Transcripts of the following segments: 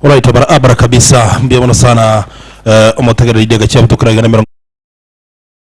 Alright, barabara kabisa mbuya mono sana eh, omotegereri idega chia butukira igana mirongo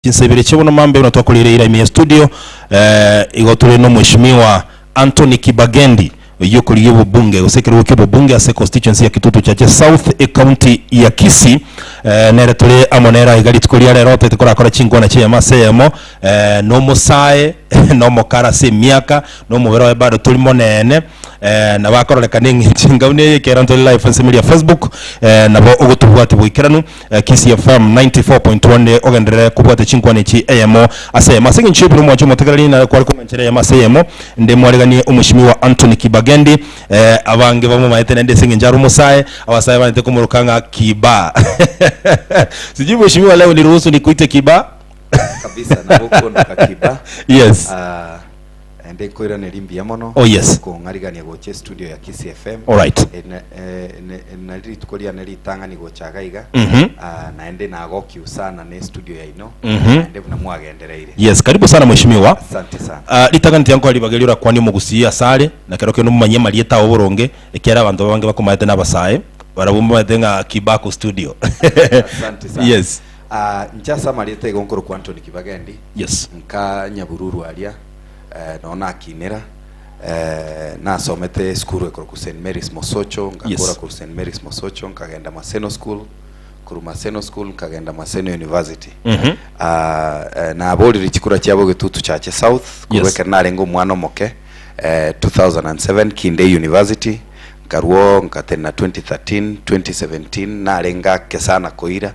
chinsa ibere chia bono mambe buna twakorire ira ime ya studio eh, igo tore no mheshimiwa Anthony Kibagendi oyio okorigia obobunge gose ekerogo kia obobunge ase constituency ya Kitutu Chache South ecounty ya Kisii eh, nere tore amo nere aiga rituko ria rero toete korakora chinkwana chi'eyemo ase eyemo eh, nomosae nomokara ase emiaka nomobere oye bado tori monene Eh, nabo akororekana eng'encho enga buna eye ekero ntore live ase emeria ya Facebook eh, nabo ogotobwatia boikeranu eh, Kisii FM 94.1 ogenderere kobwata chinkwana echi eyemo ase eyemo ase eng'encho y'obura omwancho omotegereri nare kware kong'anchera eyemo ase eyemo nde mwareganie omweshimiwa Anthony Kibagendi eh, abange bamomaete naende ase eng'encho are omosae abasae banete komoroka ng'a Kiba sijui mheshimiwa leo niruhusu nikuite Kiba kabisa nabo okondoka Kiba yes Ah, Naende nkoiraneria mbuya mono Oh, yes. kong'arigania gocha estudio ya Kisii FM. Alright. Eri na- eh, ne- eri nari rituko riane ritang'ani gocha iga iga. Mhm. Ah, naende nagokiwu sana ne estudio yaino. Mhm. Naende buna mwagendereire. Yes, karibu sana mheshimiwa. Asante sana. Ah, ritang'ani tiga nkoe ribaga erio orakwanie omogusii asare, na kero kende omomanyie amarieta ao boronge, ekiagera abanto abange bakomaete nabasae, barabwo mbamaete ng'a Kibako studio. Asante sana. Yes. Ah, inche ase amarieta igo nkorokwa Anthony Kibagendi. Yes. Nka nyabururu aria, eh, noo nakinera, eh, nasomete esukuru ekorokwa St Mary's Mosocho, ngakora Yes. korwa St Mary's Mosocho nkagenda Maseno School, korwa Maseno School nkagenda Maseno University. Mhm. Ah, eh, naborire chikura chiabo Getutu Chache South, korwa Yes. ekero narenge omwana omoke, eh, 2007 kinde university, nkarwo nkatenena 2013, 2017 narenge ake sana koira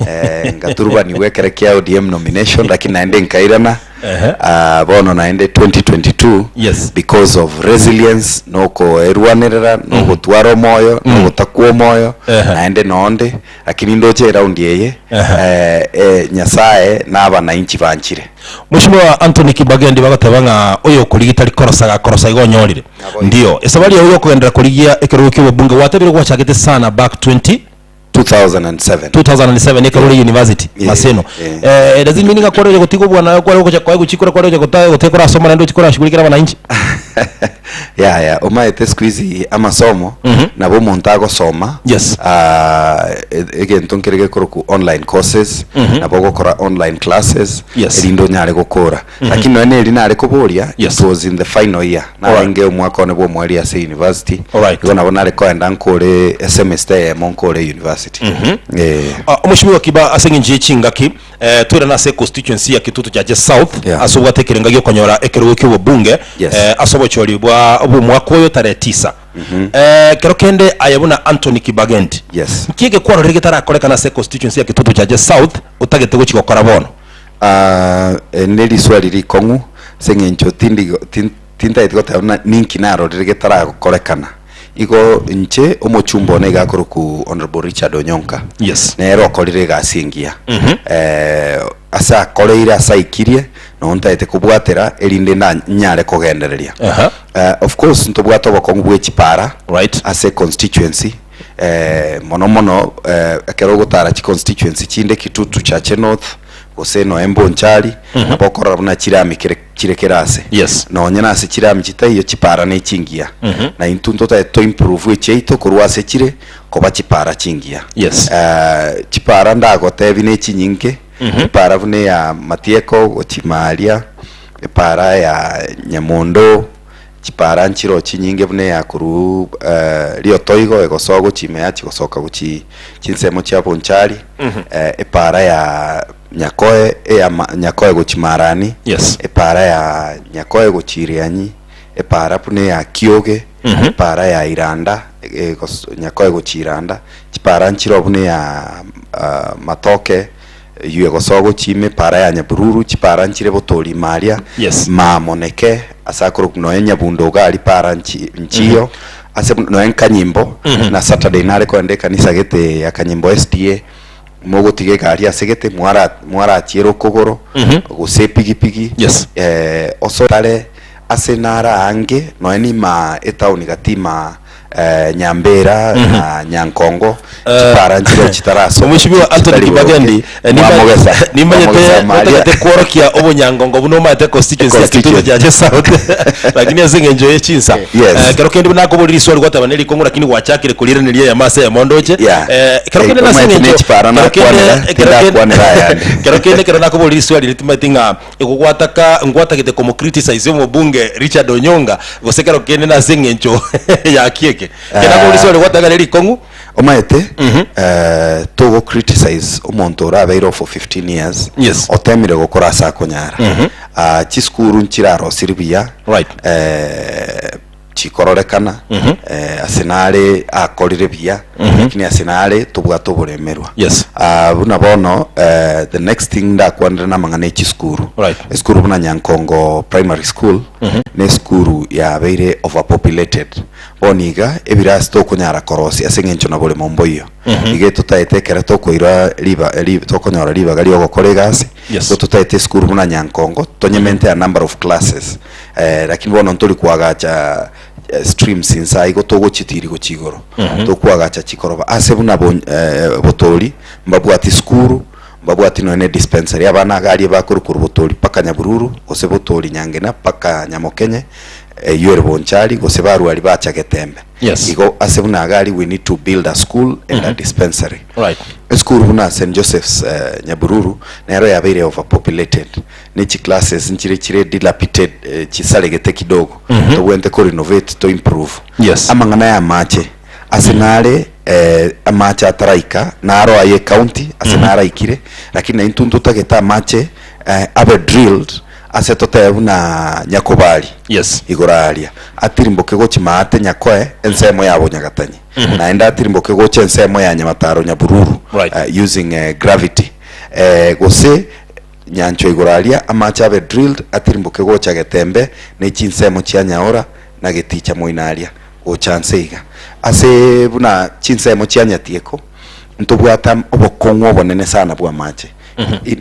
Eh, ngaturubaniwa ekere kia ODM nomination lakini naende nkairana Ehe. Ah, bono naende 2022 Yes. because of resilience nokoerwanerera nogotwara omoyo nogotakwa omoyo Ehe. naende nonde lakini ndoche eraundi eye Ehe. eh, eh, nyasaye na abananchi banchire Mheshimiwa Anthony Kibagendi bagoteba ng'a oyokorigia tari korosa gakorosa igo onyorire. Nabo igo. Ndio, esabari yao yokogenderera korigia ekerogo kia obobunge gwatebire gwachagete sana back 20 2007 2007 ekero ore university Yeah, Maseno. yeah. Eh, does it mean ng'a kware ocha gotiga obwana kware gocha koegwa chikura kware ocha gota gote korasoma naende ochi korashughulikera abananchi? yaya omaete siku hizi amasomo Mhm. nabo omonto agosoma Yes. ah, e- egento nkere gekorokwa online courses Mhm. nabo ogokora online classes Yes. erinde onyare gokora Lakini nonya neri nare koboria, Yes. it was in the final year. Narenge omwaka one bw'omoerio ase university. Alright. Igo nabo nare koenda nkore esemester eyemo nkore university. Eh. Ah, Omweshimiwa Kiba ase eng'encho ye chingaki eh, toirane ase econstituency ya Kitutu Chache South Yeah. ase obwate ekerenga giokonyora ekerogo kia obobunge Yes. eh, ase obochori bwa bw'omwaka oyo tarehe tisa eh, kero kende aye buna Anthony Kibagendi Yes. nki egekwarorire getarakorekana ase econstituency ya Kitutu Chache South otagete gochi gokora bono? Aa, eri ne riswali rikong'u, ase eng'encho tindi go- tin- tintageti goteba buna ninki narorire getaragokorekana. Igo inche omochumba one iga akorokwa Honourable Richard Onyonka. Yes. Nere okorire egasi engiya. Ase akoreire ase aikirie, noo ntagete kobwatera erinde nda nyare kogendereria. Aha. Of course ntobwate obokong'u bwe chipara Right. ase econstituency, mono mono ekero ogotara chiconstituency chinde Kitutu Chache North, gose nonya Mbonchari, nabo okorora buna chirami kere chire kera ase. Yes. Nonye nase chirami chitaiyo chipara ne chingiya. Na intwe ntotagete to improve echiaito korwa ase chire koba chipara chingiya. Yes. Chipara ndagotebi ne chinyinge, epara buna eya Matieko gochia Maria, epara ya Nyamondo, Chipara nchiroo chinyinge buna eya korwa Riotoigo egosoa gochia ime yachia gosoka gochia chinsemo chia Bonchari, epara ya Nyakoe eya Nyakoe gochia Marani, Yes. epara ya Nyakoe gochia Irianyi, epara buna eya Kioge, epara ya Iranda Nyakoe gochia Iranda, chipara nchiroo buna eya Matoke Eyio egosoa gochia ime epaara ya Nyabururu, chipaara nchire botoori ime aria, Yes. Maamoneke, ase akorokwa nonya Nyabundo iga aria paara nchi nchiyo, ase buna nonya Nkanyimbo, na Saturday nare kogenda ekanisa gete ya Kanyimbo SDA, mogotiga egari ase gete mwara mwarachiera okogoro, gose epigipigi, Yes. osoe tare ase nare aange, nonya nimaa etown gati imaa. eh, Nyambera na Nyankongo chipara nchire chitarasoka Omweshimiwa Anthony chitari boroke. Kibagendi eh, nimba- Mwamogesa nimanyete Mwamogesa Maria. notagete kworokia obonyangongo buna omanyete constituency ya Kitutu Constituency. Chache South lakini ase eng'encho ye chinsa Yes. Eh, kero kende buna nakoborire riswali gwateba nerikong'u lakini gwachakire korieraneria eyemo ase eyemo ndoche Yeah. Eh, kero Eh, kende nase omanyete eng'encho nechipara kero kende- nakwanera, kero kende- tindakwanera ayande. kero kende kero nakoborire riswali ritimanyeti ng'a Egogwataka ngwatagete komo-criticize omobunge Richard Onyonga gose kero kende nase eng'encho ya kieke. Kero Ah. akoboria riswali gwataka nere rikong'u. Omanyete eh, togo criticize omonto orabeire oo for 15 years Yes. otemire gokora ase akonyara Ah, chisukuru nchirarosiri buya Right. eh, chikororekana eh, ase nare akorire buya lakini ase nare tobwate oboremerwa Yes. Ah, buna bono eh, the next thing ndakwanere namang'ana echisukuru Right. esukuru buna Nyankongo primary school ne esukuru yabeire overpopulated bono iga ebirasi tokonyara korosia ase eng'encho na boremo mboiyo iga etotaete ekere tokoira riba ri tokonyora ribaga riogokora egasi Yes. igo totaete esukuru buna Nyankongo tonyemente a number of classes Eh, lakini bono ntori koagacha eh, streams inse igo togochitiri gochia igoro tokoagacha chikoroba ase buna bo, eh, botori mbabwati sukuru mbabwati nonya ne dispensary abana iga aria bakorwa korwa botori mpaka nyabururu gose botori nyangena mpaka nyamokenye eywo ere bonchari gose barwa aria bacha getembe Yes. igo ase buna iga aria we need to build a school and a dispensary Right. Esukuru buna St Joseph's eh, Nyabururu nero yabeire overpopulated ne chiclasses nchire chire dilapited eh, chisaregete kidogo tobwente ko renovate to improve Yes. amang'ana ya amache ase nare eh, amache ataraika naro aye county ase naraikire lakini naintwe ntotagete amache eh, abe drilled ase totebe buna Nyakobari Yes. igoro aria atirimboke gochia maate Nyakoe ensemo ya Bonyagatanyi naende atirimboke gocha ensemo ya Nyamataro Nyabururu Right. eh, using eh, gravity eh, gose Nyanchwa igoro aria amache abe drilled atirimboke gocha Getembe ne chinsemo chia Nyaora na Geticha moino aria gocha nse iga. Ase buna chinsemo chia Nyatieko ntobwate obokong'u obonene sana bw'amache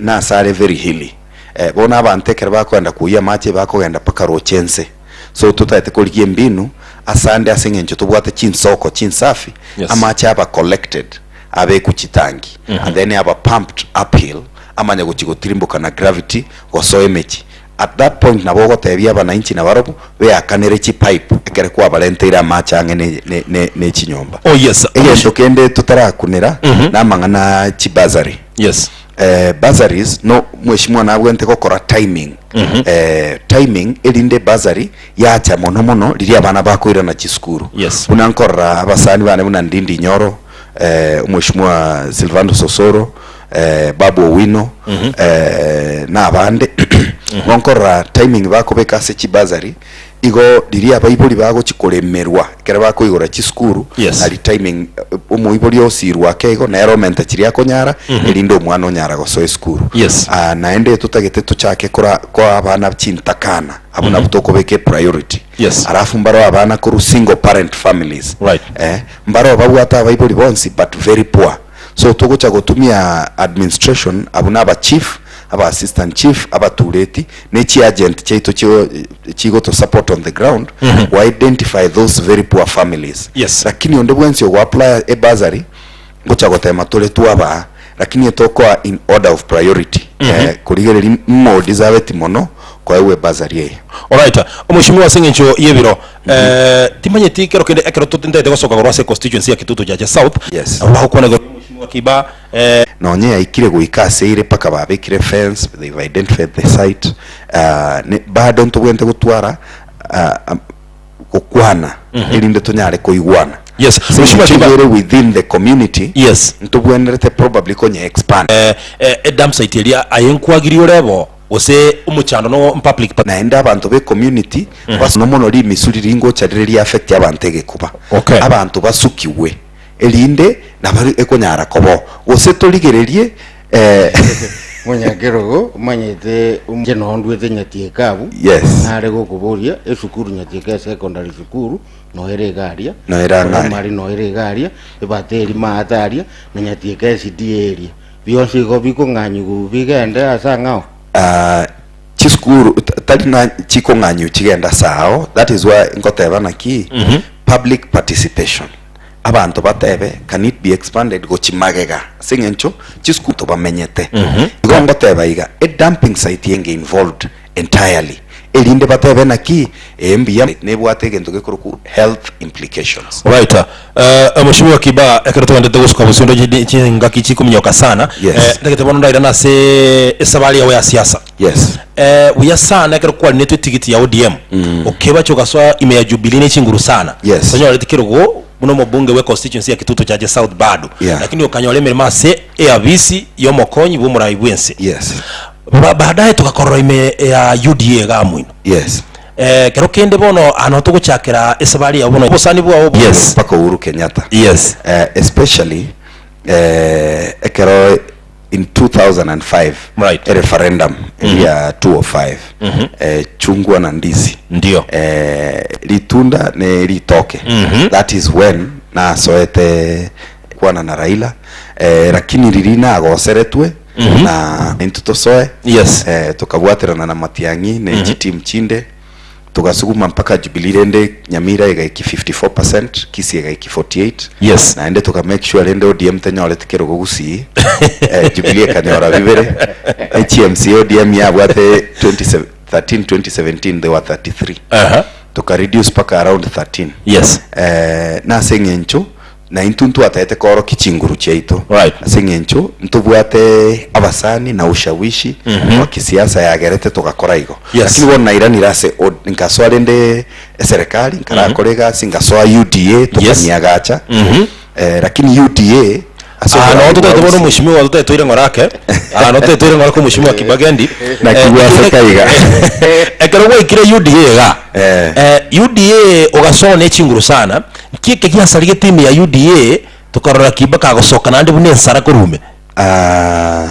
nase are very hilly. Eh, bono abanto ekero bakogenda koyia amache bakogenda mpaka roche nse. So totaete korigia embinu asande ase eng'encho tobwate chinsoko chinsafi Yes. amache aba collected abekwe chitangi and then aba pumped uphill amanye gochia gotirimboka na gravity gosoa emechie. At that point nabo ogotebia abanainchi nabarobwo beakanere chipipe ekere kwabarenteire amache ang'e ne ne ne ne chinyomba. Oh yes. Egento kende totarakunera namang'ana a chibursary. Yes. Eh, bursaries no mweshimiwa nabwente gokora timing eh, timing erinde bursary yacha mono mono riria abana bakoirana chisukuru Yes. buna nkorora abasani bane buna Ndindi Nyoro eh, omweshimiwa Silvanus Osoro eh, Babu Owino eh, na abande igo nkorora timing bakobeka ase chibursary igo riria abaibori bagochi koremerwa ekero bakoigora chisukuru Yes. nari timing eh, omoibori osirwe ake igo nere omente chiria akonyara erinde omwana onyara gosoa esukuru Yes. Ah, naende totagete tochake kora koa abana chintakana abwo nabwo tokobeka epriority Yes. alafu mbaro abana korwa single parent families Right. eh, mbaro babwate abaibori bonsi but very poor so togocha gotumia administration abwo na aba chief aba assistant chief abatureti ne chi agent chiaito chio chigoto support on the ground mm identify those very poor families Yes. lakini onde bwensi ogo apply e bursary ngocha gotema tore twabaa lakini etokoa in order of priority eh, korigereria ng'o deserveti mono koegwa ebasari eye. Alright, omweshimiwa ase eng'encho y'ebiro eh, timanyeti kero kende ekero totentete gosoka korwa ase constituency ya Kitutu Chache South Yes. nabo bagokwana igoro y'omweshimiwa Kiba eh, Nonye yaikire goika ase ere mpaka babekire fence, they've identified the site, ah, ne bado ntobwenerete gotwara ah, am- gokwana erinde tonyare koigwana. Yes, Ase Mheshimiwa eng'encho Kiba. igo ere within the community, Yes. ntobwenerete probably konye expand. eh, eh, edam site eria aye nkwagirie orebo Gose omochando no public pa. Naende abanto be community bas mono mono rimisu riria ngocha rire ria affect abanto egekuba. Okay. Abanto basukigwe erinde nabo ekonyara koba oo. Gose torigererie eh, Monyakerogo omanyete inche noo ndwete Nyatieka abwo, Yes. nare gokoboria esukuru Nyatieka esecondary sukuru noyo ere iga aria, Noyo ere ang'e aria. primary noyo ere iga aria, ebateri maate aria, na Nyatieka SDA eria. Bionsi igo bikong'anyigwa bigende ase ang'ao. Ah, chisukuru tari na chikong'anyigwa chigende ase ao, that is why nkoteba naki, Public participation, abanto batebe can it be expanded gochi magega ase eng'encho chisukuru tobamenyete. Igo ngoteba iga, e dumping site enge involved entirely erinde batebe naki ee mbuya nebwate egento gekorokwa health implications. Right. Eh, Mheshimiwa Kiba, ekero togendete gosuka bosio ndoche chingaki chikominyoka sana. Yes. Eh, ntagete bono ndairane ase esabari yao ya siasa. Yes. Eh, buya sana ekero kwarinetwe etigiti ya ODM okebacha ogasoa ime ya Jubilee ne chinguru sana. Yes. Tonyoreti kerogo buna omobunge bwe constituency ya Kitutu Chache South bado. Yeah. Lakini okanyora emeremo ase eabisi ya omokonyi bw'omorai bw'ense. Yes. Ba- Baadaye togakorora ime ya UDA iga moino. Yes. Eh, kero kende bono ano togochakera esabari yao bono obosani bwao bo- Yes. Mpaka Uhuru Kenyatta. Yes. Eh, especially eh, ekero in 2005 Right. ereferendum eria 205 eh, chungwa na ndizi Ndio. eh, ritunda ne ritoke that is when nasoete kwana na Raila eh, lakini riri nagoseretwe na intwe tosoe Yes. eh, tokabwaterana na Matiang'i ne chiteam chinde Togasuguma mpaka Jubilee rende Nyamira egaiki 54%, Kisii egaiki 48. Yes. Naende toka make sure rende ODM tenyoreti kerogo Gusii. eh, Jubilee ekanyora bibere. HMC ODM yabwate 20, 13 2017 they were 33. Aha. Toka reduce mpaka around 13. Yes. Eh, nase eng'encho Na intwe ntwataete koorokia chinguru chiaito. Right. Ase eng'encho ntobwate abasani na ushawishi wa kisiasa yagerete togakora igo. Yes. Lakini bono nairanire ase o- nkasoa rende eserekari nkarakora egasi nkasoa UDA tokamiagacha. Eh, lakini UDA ase Ah, oborai no totete bwa bono Gusii- mheshimiwa totete toire ng'ora ake. Ah, no totete toire ng'ora ko mheshimiwa Kibagendi. Naki Eh, gwaseka iga. Ekero gwaikire UDA iga. Eh. Eh, UDA ogasoa ne chinguru sana. Nki eke giasarigete ime ya UDA tokarora Kiba kagosoka naende buna ensara korwa ime? Ah,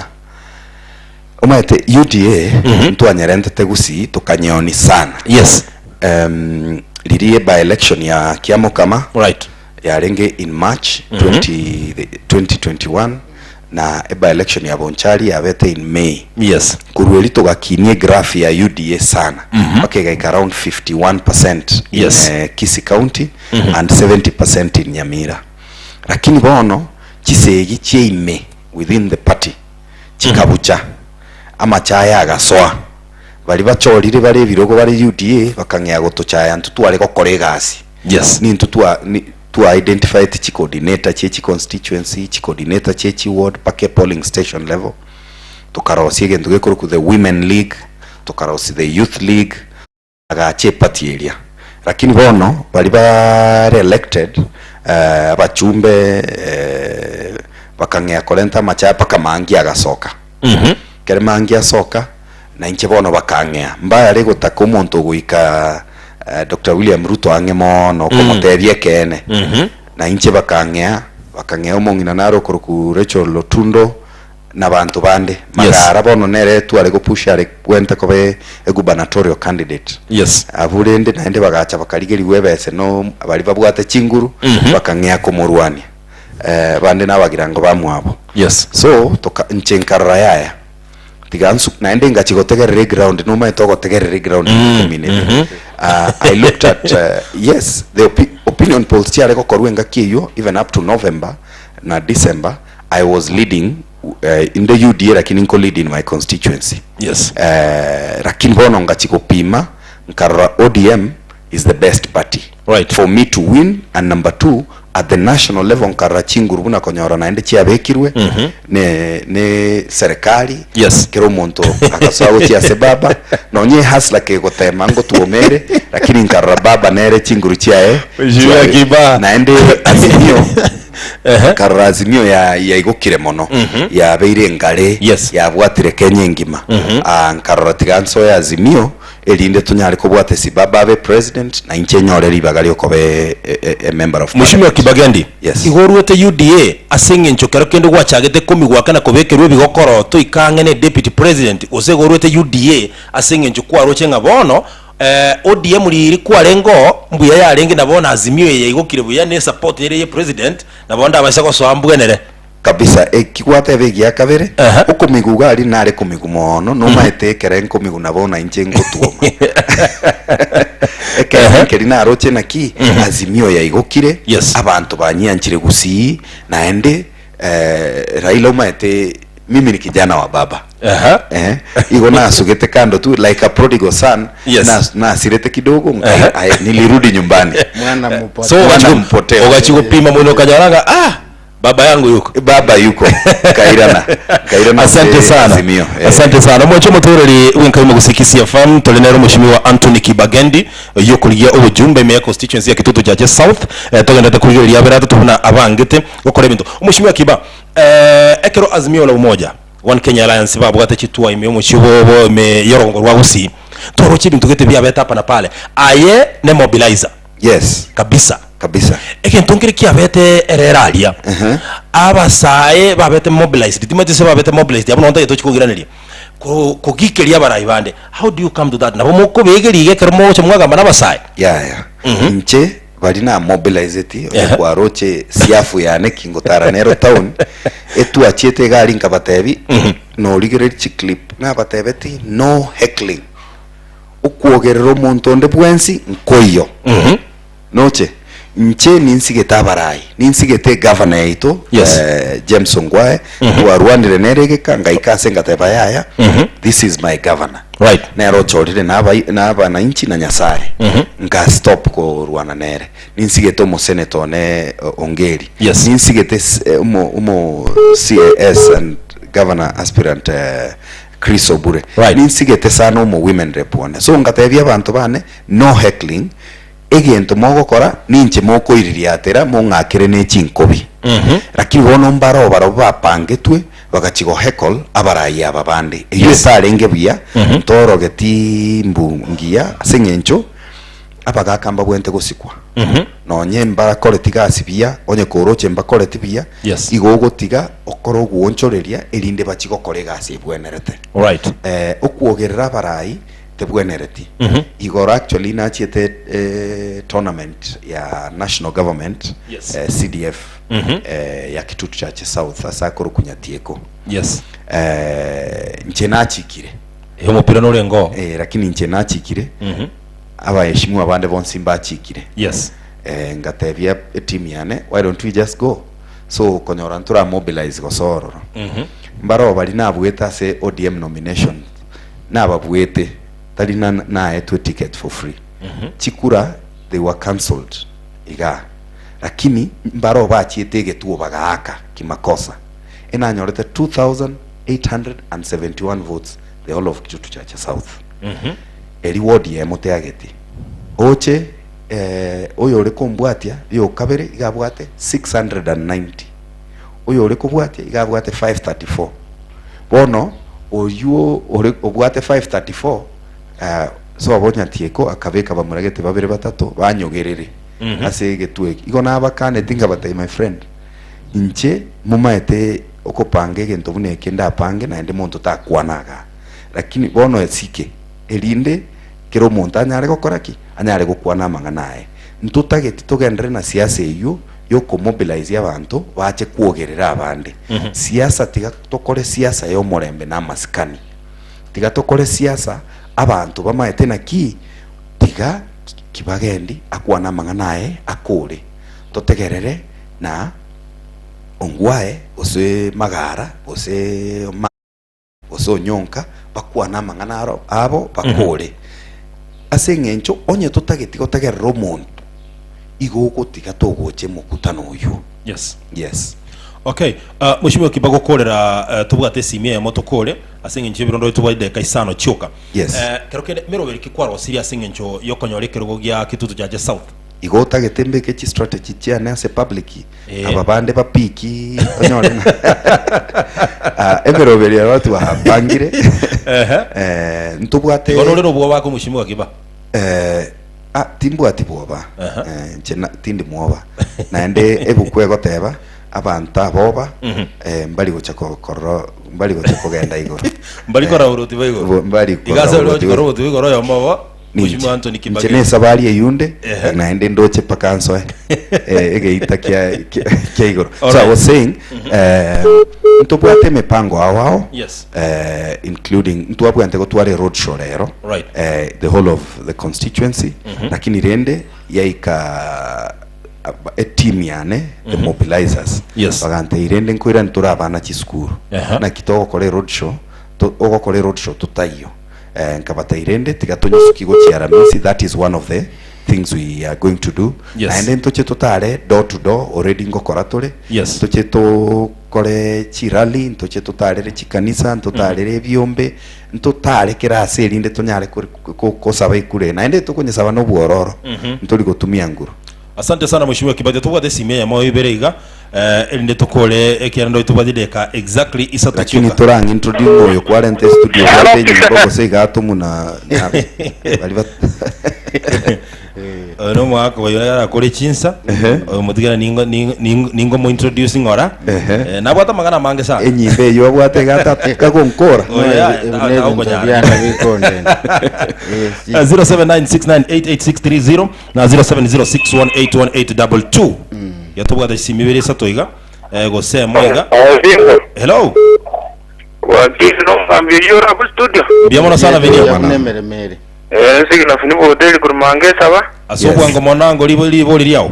omanyete UDA ntwanyerentete gusii tokanyeoni sana. Yes. Um, riria by election ya Kiamokama Right. yarenge in March 20, 2021 na by election ya Bonchari yabete in May. Yes. Korwa erio togakinia egraph ya UDA sana mpaka egaika around 51% in Yes. eh, Kisii County and 70% in Nyamira. Lakini bono chisegi chia ime within the party chikabucha amachaya agasoa baria bachorire bare ebirogo bare UDA bakang'ea gotochaya intwe tware gokora egasi Yes. nintwe twa ni, twa identified chi coordinator chie chi constituency chi coordinator chie chi ward mpaka polling station level Tokarosia egento gekorokwa the Women League, tokarosia the Youth League, agacha eparty eria. Lakini bono baria bare elected eh, abachumbe eh, bakang'ea korenta amachaya mpaka Mangi agasoka. Ekero Mangi asoka, na inche bono bakang'ea. Mbayare gotaka omonto ogoika eh, Doctor William Ruto ang'e mono komotebia ekeene. Na inche bakang'ea, bakang'ea omong'ina nare okorokwa Rachel Otundo, nabanto bande. Magara bono nere tware gopusha are gwenta koba egubernatorial candidate. Yes. Abwo rende naende bagacha bakarigerigwa ebese no baria babwate chinguru bakang'ea komorwania. Eh, bande nabagirango bamwabo. Yes. So toka inche nkarora yaya tiga nsu naende ngachi gotegerera eground nomaete ogotegerera eground mm. community. I looked at yes the opinion polls chiare gokorwa engaki eywo even up to November na December I was leading inde UDA lakini nko lead in my constituency. Yes. Lakini bono ngachi gopima nkarora ODM is the best party Right. for me to win and number two at the national level nkarora chinguru buna konyora naende chiabekirwe ne ne serikali Yes. kera omonto agasoa gochia ase baba nonye ehustler kegotema ngotuomere lakini nkarora baba nere chinguru chiaye Mheshimiwa chiabe- Kiba. naende azimio Ehe. Nkarora Azimio ya yaigokire mono yabeire engare Yes. yabwatire Kenya engima Ah, nkarora tiga nsoe Azimio erinde tonyare kobwata esibaba abe president na inche nyore ribaga riokoba e, e, e, e member of Mheshimiwa parliament. Kibagendi, Yes. igo oruete UDA ase eng'encho kero kende gwachagete komigwaka na kobekerwa ebigokoro toika ang'e ne deputy president gose igo oruete UDA ase eng'encho kwaroche ng'a bono Eh, ODM riiri kwarenge oo, mbuya yarenge na bono Azimio eye yaigokire buya ne support ere ye president, na bono ndabase gosoa mbwenere. Kabisa eki gwateba egia kabere Aha. okomigu iga aria nare komigu moono nomaete ekere nkomigu nabo na inche ngotuoma ekero Aha. nkeri naroche naki Azimio yaigokire Yes. abanto banyianchire gusii naende eh, Raila omaete mimi ni kijana wa baba Aha. Eh, igo nasugete kando tu like a prodigal son Yes. nas- nasirete kidogo nka- Aha. aye, nilirudi nyumbani Mwana mupotevu. So Mwana ogachi- mpotevu. ogachi gopima mono okanyora ah baba yangu yuko baba yuko kairana kairana asante ase sana Azimio, eh. asante sana mwancho mutoreri w'enkaima gusikisia fm tuli nero mheshimiwa Anthony Kibagendi yokorigia obojumbe ime ya constituency ya Kitutu Chache South eh, togendete kurigereria abere atatu buna abangete gokora ebinto omheshimiwa Kiba eh, ekero Azimio la Umoja One Kenya Alliance babwate chitwa ime omochie obo ime yorongo rwa Gusii tworoche ebinto gete biabete hapa na pale aye ne mobilizer yes kabisa kabisa Egento nkere kiabete erere aria, abasae babete mobilized, timanyeti ase babete mobilized, abwo nabo ntagete tochie koiraneria, ko- kogikeria abarai bande, how do you come to that? Nabo mokobegeria iga ekero mogocha mwagamba na abasae? Yaya inche bari na mobilizeti onye Ehe. kwaroche siafu yane kingotara nero town etwachiete iga aria nkabatebi norigereria chiclip nabatebeti no heckling okwogerera omonto onde bwensi nkoiyo Noche, inche ninsigete abarai, ninsigete egavana yaito Yes. eh, James Ongwae, twarwanire nere egeka, ngaika ase ngateba yaya, this is my governor. Right. Nere ochorire na abai- na abananchi na Nyasaye. Nka stop korwana nere. Ninsigete omosenator one o- Ongeri. Yes. Ninsigete s- eh, omo omo CAS and governor aspirant eh, Chris Obure. Right. Ninsigete sana omo women rep one. So ngatebia abanto bane no heckling Egento mogokora ninche mokoiririatera mong'akere ne chinkobi. Lakini bono mbare barabwo bapangetwe bagachia goheckle abarai aba bande. Eyio Yes. etarenge buya, ntorogeti mbu ngiya ase eng'encho abagaka mbabwenerete gosikwa. Nonye mbakoreti gasi buya, onye koroche mbakoreti buya, Yes. igo ogotiga okore ogoonchoreria erinde bachie gokora egasi ebwenerete. Right. Eh, okwogerera abarai tebwenereti. Igoro actually nachiete eh, tournament ya national government Yes. eh, CDF eh, ya Kitutu Church South ase akorokwa Nyatieko Yes. eh, inche nachikire Eh, omopira norenge oo. eh, lakini inche nachikire abaheshimiwa bande bonsi mbachikire Yes. eh, ngatebia etimu yane why don't we just go so konyora ntora mobilize gosoa ororo mbaro bari nabuete ase ODM nomination Nababuete, tari na naetwe ticket for free. Chikura they were cancelled igaa. Lakini mbaro bachiete egetuo bagaaka kimakosa. Enanyorete 2871 votes the whole of Kitutu Chache South. Eri ward yemo teageti. Oche eh, oyo ore kombwatia riokabere iga abwate 690. Oyo ore kobwatia iga abwate 534. Bono oyio ore obwate 5:34 eh, sobo nyatieko akabeka bamura gete babere batato banyogerere ase egetwe eki. Igo nabakaneti nkabatebia my friend, inche momaete okopanga egento buna eke ndapange naende monto takwana igaa. Lakini bono esike erinde kera omonto anyare gokora ki? Anyare gokwana amang'ana aye. Ntotageti togenderere na siasa eyio yokomobilize abanto bache kwogerera abande. Siasa tiga tokore siasa yomorembe na amasikani. Tiga tokore siasa abanto bamaete naki tiga Kibagendi akwane amang'ana aye akore. Totegerere na Ongwae gose Magara gose gose Onyonka bakwane amang'ana aro abo bakore. Ase eng'encho onye totageti gotegerera omonto, igo ogotiga togocha emokutano oyio. Yes. Yes. Okay, uh, Mheshimiwa Kiba gokorera uh, tobwate esimi eyemo tokore ase eng'encho y'ebirondo tobwate dakika isano chioka. Yes. Eh, kero kende meroberi ki kwarosirie ase eng'encho y'okonyora ekerogo gia Kitutu Chache South? Igo otagete mbeke chistrategy chiane ase public Eh. aba bande bapiki onyore ng'a Ah, emeroberi ero twapangire Ehe. eh, ntobwate Igo norere obwoba ake Mheshimiwa Kiba. Eh, ah, timbwati bwoba Aha. Eh, inche na- tindi mwoba naende ebuku egoteba abanto aboba eh, mbari gocha ko- korora mbari gocha kogenda igoro Mbari korora oboruoti bwa igoro. Bo- mbari Iga ase korora ore oboruoti ochi korora oboruoti bwa igoro oyomo obo. Mheshimiwa Anthony Kibage. Inche nesabari eyunde Ehe. naende ndoche mpaka nsoe eh, egeita kia kia kia igoro so I Alright. was saying eh, ntobwate emipango ao ao Yes. eh, including ntwabwate gotwara road show rero Right. eh, the whole of the constituency lakini rende yaika eteam yane the mobilizers Yes. bagantei rende nkoira ntore abana chisukuru Aha. naki togokora eroad show to- ogokora eroad show totaiyo eh, nkabatei rende tiga tonyisuki gochia aramisi that is one of the things we are going to do Yes. naende ntoche totare door to door already ngokora tore Yes. ntoche tokore chirally ntoche totarere chikanisa ntotarere ebiombe ntotare kera ase erinde tonyare kori- ko- kosaba ekure naende tokonyesaba na obwororo ntori gotumia nguru Asante sana Mheshimiwa Kibati tobwate esimi eyemo ibere iga eh, erinde tokore ekiagera ndoi tobwate edeka exactly isato lakini chioka. torang introduce oyo kwarente studio bwate enyimbo gose iga atomu na na bari bat Oyo nomogaka oyo arakore chinsa Ehe. oyo motigera ningo ningo ningo mo introduce ng'ora Ehe. Eh, nabwate amang'ana amange sana enyimbo eyo abwate iga ata kagonkora Oh, yeah, ebintu byana bikondenda Eh, 0796988630 na 0706181822 yatobwate chisimi ibere isato iga eh, gose emo iga hello Wakili nomwambia yora ku studio. mbuya mono sana Vinio nemeremere Eh sigina funi hoteli kurumange saba. ase Yes. obwango monango ribo ribori riao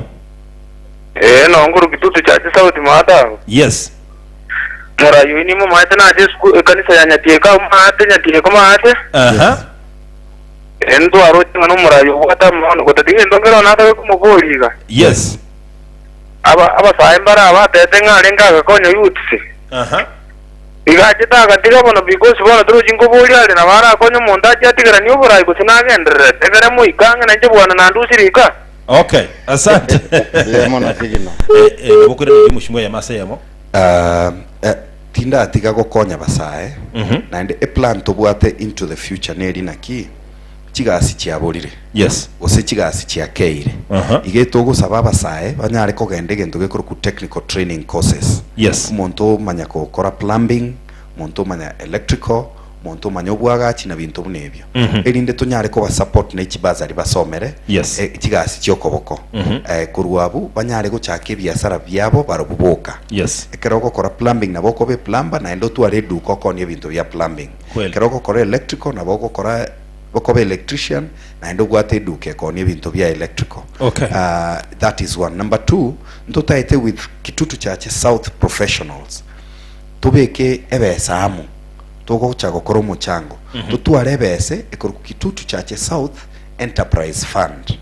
Eh no nguru kitutu cha sauti mata. yes Murayo ini mo maate na je sku kanisa ya nyatieka maate nyatieka maate. aha Endo aroche ngano murayo wata mono kotati endo ngero na ta kumoboliga. yes Aba aba saembara aba tete ngale ngaga konyo youths. aha Igachete agatiga bono because bono torochi nkoboria are nabo arakonye omonto ache atigeranie oborai gose nagendererete ekere moika ng'a nainche bwana naende osirika. Okay, asante. Mbuya mono Sigino. Eh, eh, nabo kore nari omoshimwa eyemo ase eyemo. Ah, eh, tindatiga gokonya basae Mhm. naende eplan tobwate into the future neri naki chigasi chiaborire Yes. gose chigasi chiakeire Aha. iga togosaba abasae banyare kogenda egento gekorokwa technical training courses Yes. omonto omanya gokora plumbing omonto omanya electrical omonto omanya obwagachi na binto buna ebio Mhm. erinde tonyare koba support ne chibasari basomere Yes. eh, chigasi chiokoboko Mhm. eh, korwa abwo banyare gochaka ebiasara biabo barobwo boka Yes. Ekero ogokora plumbing nabo okoba eplumber naende otware eduka okonie ebinto bia plumbing. Kweli. Ekero ogokora electrical nabo ogokora okoba electrician naende obwate eduka ekonia ebinto bia electrical. Okay. Ah, that is one. Number two, ntotaete with Kitutu Chache South professionals tobeke ebesa amo togocha gokora omochango totware ebese ekorokwa Kitutu Chache South Enterprise Fund.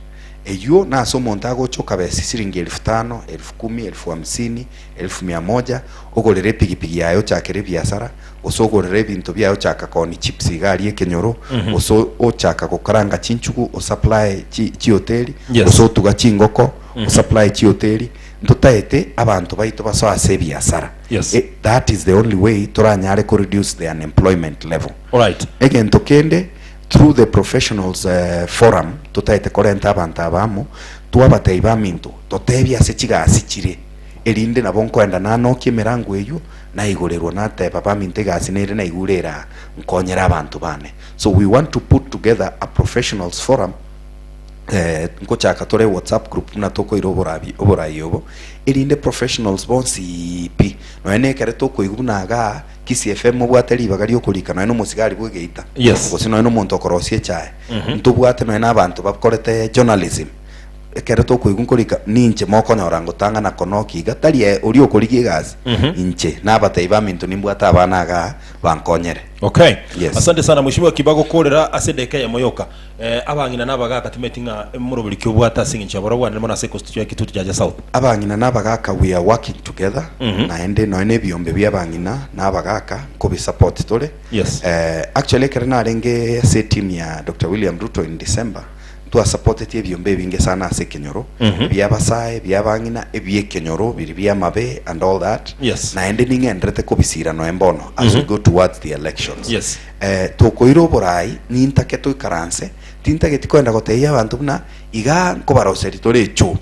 Eywo nase omonto agocha okabesa siringi elfu tano, elfu kumi, elfu hamsini, elfu mia moja, ogorere epigipigi yaye ochakere ebiasara, gose ogorere ebinto biaye ochaka koonia chips iga aria ekenyoro, gose ochaka gokaranga chinchugu osupply chi chihoteli, Yes. gose otuga chingoko osupply chihoteli, ntotaete abanto baito basoe ase ebiasara. Yes. E, that is the only way toranyare ko reduce the unemployment level. Alright. Egento kende Through the professionals forum totaete korenta abanto aba amo, twabatebia baminto, totebie ase chigasi chire, erinde nabo nkoenda nanokia emerango eyio, naigorerwa nateba baminto egasi nere naigure ere aa, nkonyere abanto bane. So we want to put together a professionals forum eh, nkochaka tore whatsapp group buna tokoira oborabi oborai obo, erinde professionals bonsi pi, nonya na ekere tokoigwa buna igaa, Kisii FM mobwate ribaga riokorika nonya nomosigari bw'egeita Yes. gose nonya nomonto okorosia echae ntobwate nonya nabanto bakorete journalism ekero tokoigwa nkorika ninche mokonyora ngotang'ana konokia iga tari eh, oria okorigia egasi inche nabatebia baminto nimbwate abana igaa bankonyere Okay. Yes. Asante sana Mheshimiwa Kibago korera ase edeka eyemo yoka. Eh, abang'ina na abagaka timeti ng'a moroberi ki obwate ase eng'encho ya barobwo mono ase constituency ya Kitutu Chache South. Abang'ina na abagaka we are working together naende nonya na ebiombe bia abang'ina na abagaka nkobi support tore. Yes. Eh, actually ekero narenge ase eteam ya Doctor William Ruto in December ntwasupporteti ebiombe ebinge sana ase ekenyoro ebia abasae ebia abang'ina ebia ekenyoro biri bia amabe and all that Yes. naende ning'enderete kobisira nonya mbono as we go towards the elections. Yes. Eh, tokoira oborai nintake toikaranse tintageti koenda gotebia abanto buna igaa nkobaroseria tore echoo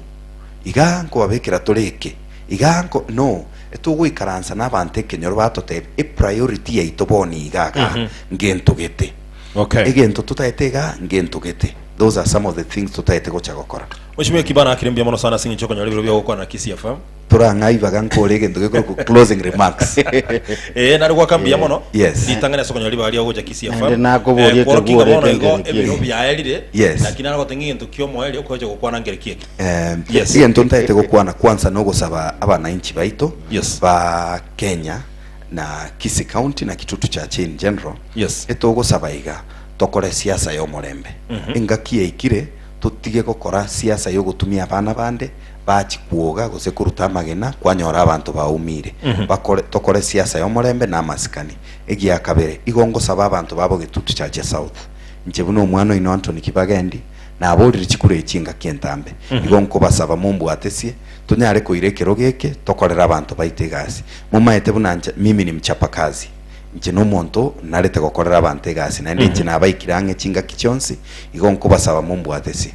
Igaa nkobabekera tore eke, igaa nko no, etogoikaransa nabanto ekenyoro batotebia epriority yaito bono iga igaa ngento gete. Okay. Egento totaete igaa ngento gete. Those are some of the things totaete gocha gokora. Mheshimiwa Kibana akire mbuya mono sana ase eng'encho okonyora ebiro bia gokwana na Kisii FM. Torang'a ibaga nkore egento gekorokwa closing remarks. Ee, nare goaka mbuya mono. Yes. Ritang'ani ase okonyora ribaga ria gocha Kisii FM. Naende nakoboria Eh, kworokia ekebori ng'a bono igo ekengere ebiro kieke. biaerire, Yes. lakini nare goteba ng'a egento kiomoerio okoecha gokwana nkere kieke. Em, Yes. Egento ntaete gokwana kwanza nogosaba abananchi baito Yes. ba Kenya na Kisii County na Kitutu Church in general Yes. etogosaba iga tokore siasa yomorembe. Engaki yaikire totige gokora siasa yogotumia abana bande bachi kwoga gose koruta amagena kwanyora abanto baumire. Bakore tokore siasa yomorembe na amasikani. Egiakabere, igo ngosaba abanto babo Getutu Church South. Inche buna omwana oino Anthony Kibagendi, naborire chikura echi engaki entambe. Igo nkobasaba mombwatesie, tonyare koira ekerogo eke, tokorere abanto baito egasi. Momaete buna nche mimi ni mchapakazi. Inche nomonto narete gokorera abanto egasi, naende inche nabaikire ang'e chingaki chionsi, igo nkobasaba mombwatesie.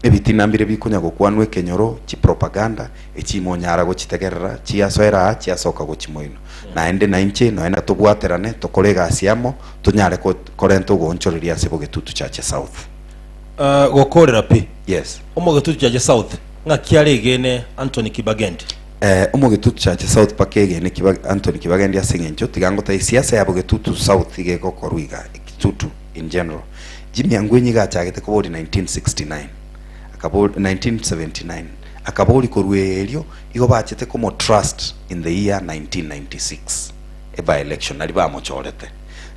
Ebitina mbire bikonya gokwanwa ekenyoro, chipropaganda, echi imonyara gochitegerera, chiasoera aa, chiasoka gochia moino. Naende nainche nonya na tobwaterane, tokore egasi amo, tonyare ko korenta ogoonchoreria ase Bogetutu Chache South. Gokorera pi. Yes. Omogetutu Chache South, ng'aki are egene Anthony Kibagendi? Omogetutu Chache South mpaka egene Kiba Anthony Kibagendi ase eng'encho tiga ngotebie siasa ya Bogetutu South iga egokorwa iga, Kitutu in general. Jimmy Angwenyi iga achagete koboria 1969, akabori 1979, akaboria korwa erio igo bachete komo trust in the year 1996 e by election naria bamochorete.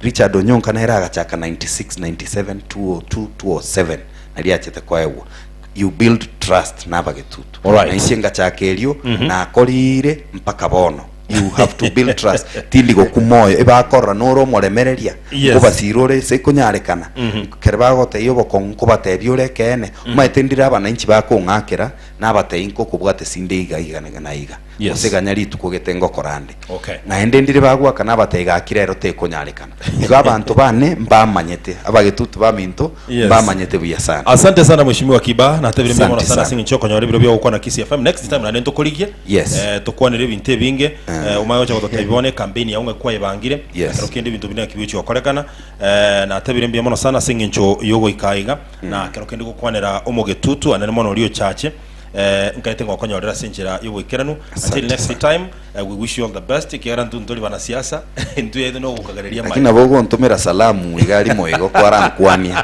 Richard Onyonka nere agachaka 96, 97, 2002, 2007 naria achete koegwa. You build trust na abagetutu. Alright. Na inche ngachaka erio nakorire mpaka bono. You have to build trust. Tindi gokwa moyo ebakorora nore omoremereria Yes. nkobasira ore ase ekonyarekana kere bagotebia obokong'u nkobatebia ore ekeene omanyete ndire abananchi bakong'akera nabatebia nkokobwate sinde iga iga na iga Yes. gose ganya rituko gete ngokora nde Okay. naende ndire bagwaka nabatebia gaki rero tekonyarekana igo abanto bane mbamanyete abagetutu baminto Yes. mbamanyete buya sana Asante sana mheshimiwa Kiba natebire mbuya mono Asante sana sana. ase eng'encho okonyora ebiro bia gokwana Kisii FM next time naende ntokorigie Yes. eh, tokwanere ebinto ebinge eh, omanye gocha gototebia bono ecampaign yao ng'a kwayebangire Yes. ekero kende ebinto binde naki bigochi gokorekana eh, natebire mbuya mono sana ase eng'encho yogoika iga na ekero kende gokwanera omogetutu anene mono oria ochache eh, nkaete ngokonyorera ase enchera y'oboikeranu until Asante next sana. time eh, we wish you all the best ekiagera intwe ntori banasiasa intwe yaito nogokagereria Lakini nabo ogontomera salamu iga rimo igo kwarankwania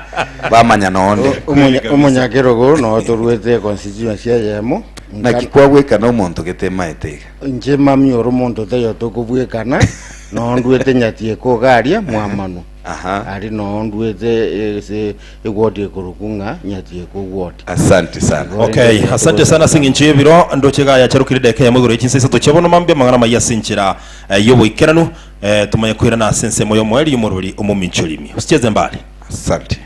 bamanya nonde Kweli kabisa. Omonyakerogo noo toruete constituency eyemo naki kwagwekana omonto getemaete iga Inche mami ore omonto taiyo tokobwekana noo nduete nyatieko iga aria mwamanu Aha. aria noo nduete ase eward ekorokwa ng'a nyatieko ward. Asante sana. Okay, asante sana ase eng'encho y'ebiro ndoche iga yacharokire edageka eyemo igoro ye chinsa isato chia bono mambia amang'ana amaya ase enchera eh, y'oboikeranu eh, tomanye koirana ase ensemo y'omoerio y'omorweri omominchorimi. Usicheze mbali. Asante.